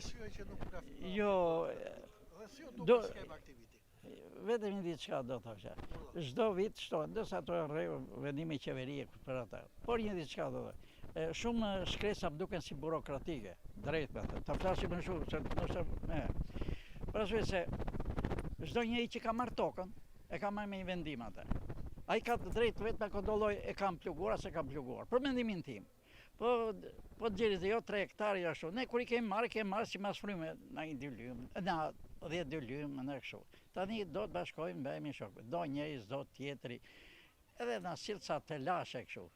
arsye që nuk ka Jo, Dhe si u duket skema këtij viti? Vetëm një diçka do thosha. Çdo vit shtohen, ndërsa ato janë rregull vendime qeverie për ata. Por një diçka do thosha. Shumë shkresa më duken si burokratike, drejt me thënë. Ta flasim më shumë, se ndoshta me. Për arsye se çdo njeri që ka marrë tokën, e ka marrë me një vendim atë. Ai ka të drejtë vetë me kontrolloj e kam pluguar a s'e kam pluguar. Për mendimin tim. Po, po të gjerit jo 3 hektarë jo ashtu. Ne kur i kemi marrë, kemi marrë simas fryme, na një dylym, na 10 dylym, na kështu. Tani do të bashkojmë, bëhemi shokë. Do njëri, s'do tjetri. Edhe na sill ca telashe kështu.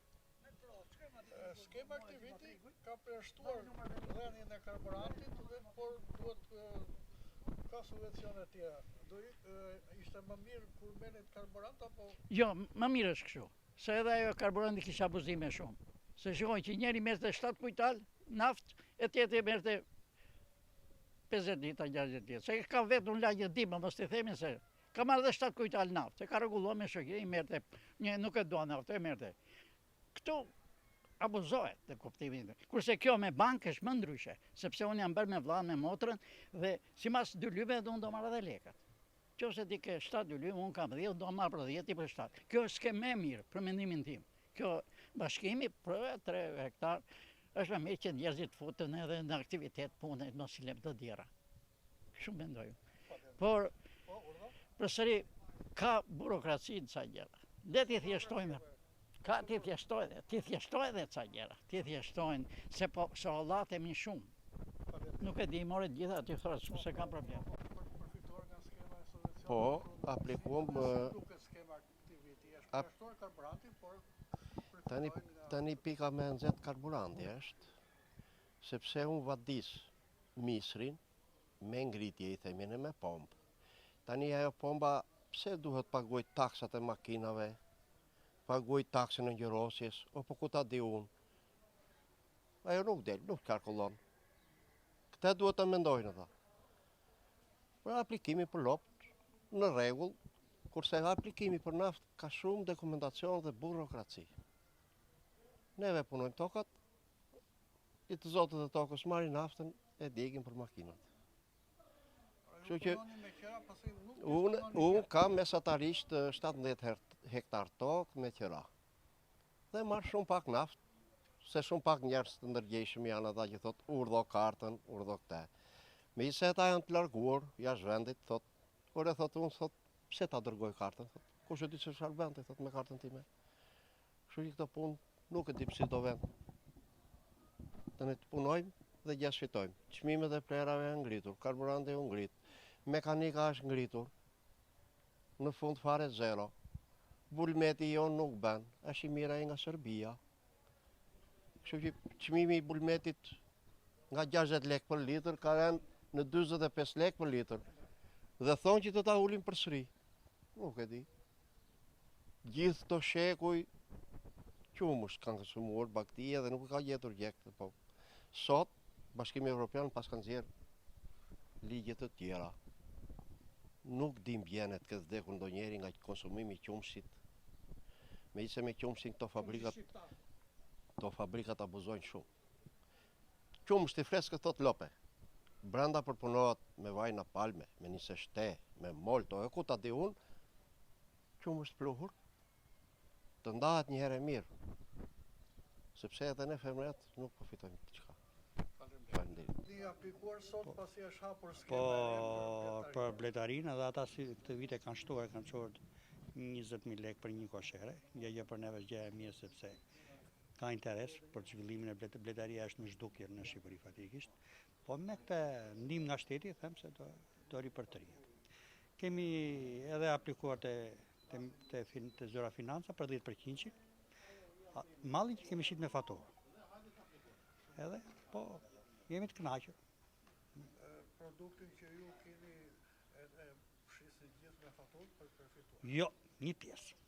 Skema këtij viti ka përjashtuar dhënien e karburantit dhe por duhet ka subvencione të tjera. Do ishte më mirë kur merrnit karburant apo Jo, më mirë është kështu. Se edhe ajo karburanti kishte abuzime shumë. Se shikoj që njëri merrte 7 kuintal naftë e tjetri merrte 50 litra, 60 litra. Se ka vetë unë lagje di, më mos t'i themin se ka marrë dhe 7 kuintal naftë. E ka rregulluar me shoqëri, i merrte, një nuk e dua naftë, e merrte. Këtu abuzohet në kuptimin. Kurse kjo me bankë është më ndryshe, sepse unë jam bërë me vllanë, me motrën dhe simas dylymeve unë do marr edhe lekët. Qoftë se ti ke 7 dylymë, unë kam 10, do marr për 10, ti për 7. Kjo është skemë më e mirë, për mendimin tim. Kjo bashkimi për 3 hektar është më mirë që njerëzit futen edhe në aktivitet pune, mos i lëmë të djera. Kështu mendoj. Por, përsëri, ka burokraci në ca gjëra. Le t'i thjeshtojnë, ka t'i thjeshtojnë, t'i thjeshtojnë edhe ca gjëra, t'i thjeshtojnë, se po sorollatemi shumë. Nuk e di, more të gjitha, ti thua, se kam problem. Po, aplikuam... Tani, tani pika me nxehtë karburanti është, sepse unë vadis misrin me ngritje i themi ne me pompë. Tani ajo pompa pse duhet paguaj taksat e makinave, paguaj taksën e ngjyrosjes, o po ku ta di unë. Ajo nuk del, nuk qarkullon. Këtë duhet të mendojnë ata. Për aplikimi për lopë, në rregull, kurse aplikimi për naftë ka shumë dokumentacion dhe burokraci. Neve punojmë tokat, i të zotët e tokës marrin naftën e djegin për makinat. Kështu që unë unë kam mesatarisht 17 hektar tokë me qera. Dhe marr shumë pak naftë, se shumë pak njerëz të ndërgjegjshëm janë ata që thotë urdhro kartën, urdhro këtë. Megjithëse ata janë të larguar jashtë vendit, thotë, ore thotë unë thotë, pse ta dërgoj kartën, thotë, kush e di se çfarë bën ti, thotë me kartën time. Kështu që këto punë nuk e di pse do vend. Tani të punojmë dhe gjë s'fitojmë. Çmimet e plehrave janë ngritur, karburanti u ngrit, mekanika është ngritur, në fund fare zero. Bulmeti jonë nuk bën, është i mirë ai nga Serbia. Kështu që çmimi i bulmetit nga 60 lekë për litër ka rënë në 45 lekë për litër. Dhe thonë që do ta ulin përsëri. Nuk e di. Gjithë këto shekuj qumësht kanë konsumuar bagëtia dhe nuk e ka gjetur gjë këtë po. Sot Bashkimi Evropian paska nxjerrë ligje të tjera. Nuk dim bjene të ketë vdekur ndonjëri nga konsumimi i qumështit. Megjithëse me qumështin këto fabrikat këto fabrikat abuzojnë shumë. Qumështi freskët thotë lope. Brenda përpunohet me vajna palme, me niseshte, me molto, e ku ta di unë, qumësht pluhur, të ndahet një herë e mirë, sepse edhe ne fermerët nuk po fitojmë diçka. Faleminderit. Keni aplikuar sot po. pasi është hapur skema po, e re për bletarinë edhe ata si këtë vit e kanë shtuar, e kanë çuar 20000 lekë për një koshere, gjë që për neve është gjë e mirë sepse ka interes për zhvillimin e bletaria është në zhdukje në Shqipëri faktikisht, po me këtë ndihmë nga shteti them se do do ripërtërihet. Kemi edhe aplikuar te te te, fin, te zyra financa për 10 përqindëshin. Mallin që kemi shit me faturë. Edhe po jemi të kënaqur. Produktin që ju keni e, e shisni gjithë me faturë për të përfituar. Jo, një pjesë.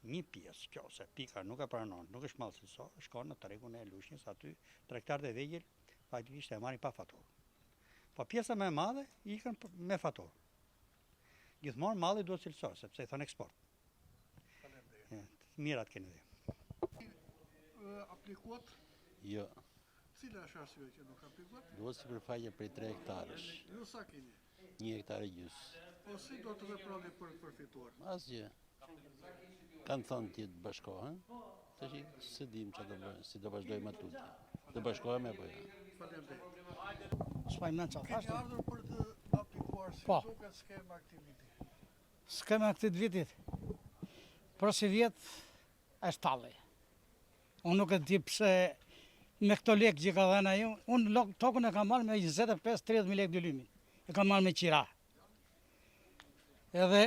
Një pjesë, kjo se pika nuk e pranon, nuk është mall cilësor, shkon në tregun e Lushnjës aty tregtarët e vegjël faktikisht e marrin pa faturë. Po pjesa më e madhe ikën me faturë. Gjithmonë malli duhet cilësor, sepse i thonë eksport. Faleminderit. Të mirat keni dhe. Aplikuat? Jo. Cila është arsyeja që nuk aplikuat? Duhet sipërfaqe prej 3 hektarësh. Ju sa keni? Një hektar e gjysë. Po si do të veproni për të përfituar? Asgjë. Kanë thënë të të bashkohen, tash s'e dim çfarë do bëjnë, si do vazhdojmë më tutje. Do bashkohemi apo jo. Faleminderit. S'po e mend çfarë Keni thashë. ardhur për të aplikuar si Po. duket skema e këtij viti. Skema e këtij vitit. Për sivjet është tallje. Unë nuk e di pse me këto lekë që ka dhënë ajo, unë tokën e kam marrë me 25-30 mijë lekë dylymin. E kam marrë me qira. Edhe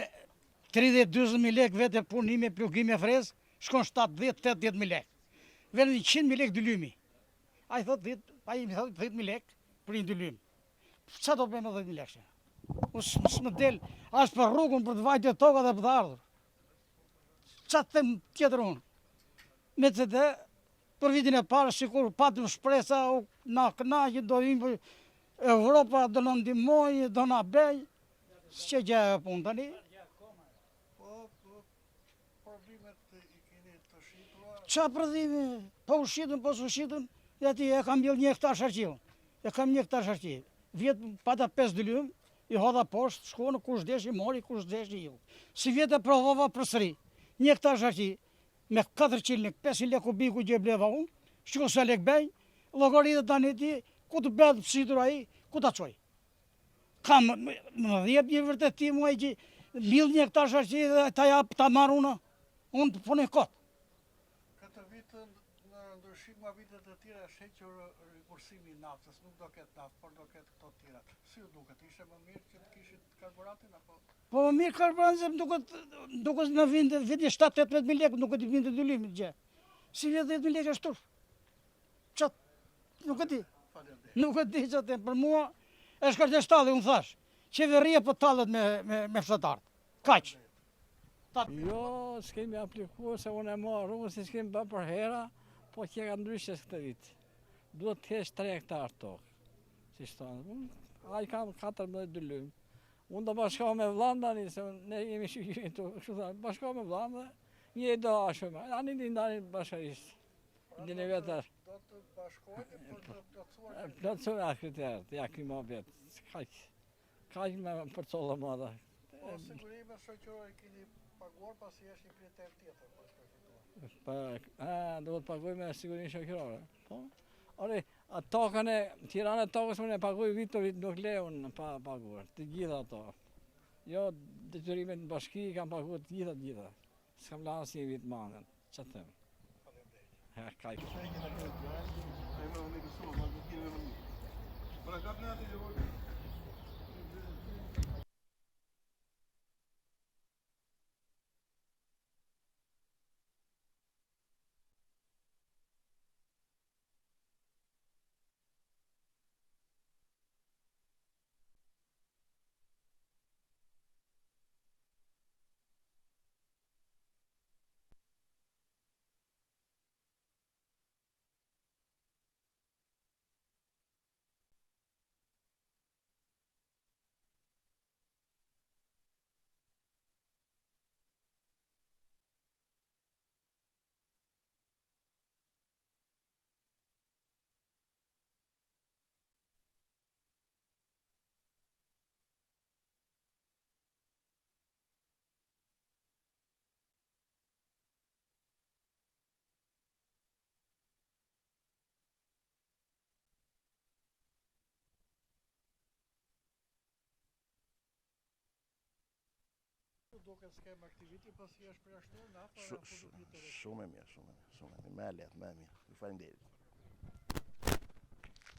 30-40 mijë lekë vetë punime, plugime, frezë, shkon 70-80 mijë lekë. Vjen 100 mijë lekë dylymi. Ai thot 10, ai më thot 10 mijë lekë për një dylym. Ça do të bëj me 10 mijë lekë? Unë s'më del as për rrugën për të vajtur toka dhe për të ardhur. Ça të them tjetër unë? Me të dhe, për vitin e parë, sikur patëm shpresa, u na kënaqi, do hyjmë për Evropa, do na ndihmojë, do na bëj. S'qe gjë ajo punë tani. Po, po, prodhimet i keni të shitura? Ça prodhimi? Po u shitën, po s'u shitën, dhe ti e kam mbjell një hektar shalqi. E kam një hektar shalqi. Vjet pata 5 dylym, i hodha poshtë, shkuan, kush deshi mori, kush deshi iu. Sivjet e provova përsëri. Një hektar shalqi me 400 lekë, 500 lekë kubiku që e bleva unë, shiko sa lekë bëj, llogaritet tani ti, ku të bëhet shitur ai, ku ta çoj. Kam më jep një vërtetim mua që mbill një hektar shalqi dhe ta jap ta marr unë, unë të punoj kot. Këtë vit në ndryshim nga vitet e tjera është hequr rikursimi i naftës, nuk do ketë naftë, por do ketë këto tjera. Si ju duket, ishte më mirë që të kishit karburantin apo? Po më mirë karburantin se më duket, më duket në vinte, vitin 7-18 mijë lekë, nuk e di vinte dylymit gjë. Sivjet 10 mijë lekë është turp. Ça, nuk e di. Nuk e di ça të them, për mua është kërtestalli, unë thash. Qeveria po tallet me me me fshatarët. Kaq. Jo, s'kemi aplikuar se unë e marr rrugën siç kemi bërë përhera, po që ka ndryshe këtë vit. Duhet të kesh 3 hektar tokë, siç thonë. Unë ai kam 14 dylym. Unë do bashkohem me vllan tani, se ne jemi shyqyri këtu, kështu tha, bashkohem me vllan dhe një do ashtu. Ani ndi ndani bashkërisht. Pra Ndini vetë. Do të bashkoheni për të plotësuar Plotësuar kriteret, ja ky muhabet. Kaq. Kaq më përcollë më ata. Po sigurimet shoqërore keni paguar pasi është një kriter tjetër për të përfituar. Po, a, duhet paguaj me sigurinë shoqërore. Po. Ore, a tokën e qiranë e tokës unë e paguaj vit për vit, nuk le unë pa paguar. Të gjitha ato. Jo, detyrimet në bashki i kam paguar të gjitha të gjitha. S'kam lënë asnjë vit mangët. Ça të them? Faleminderit. Ja, kaq. Duket skema e këtij viti, pasi është përjashtuar nafta Shumë e mirë, shumë e mirë, shumë e mirë, më e lehtë, më e mirë. Ju faleminderit.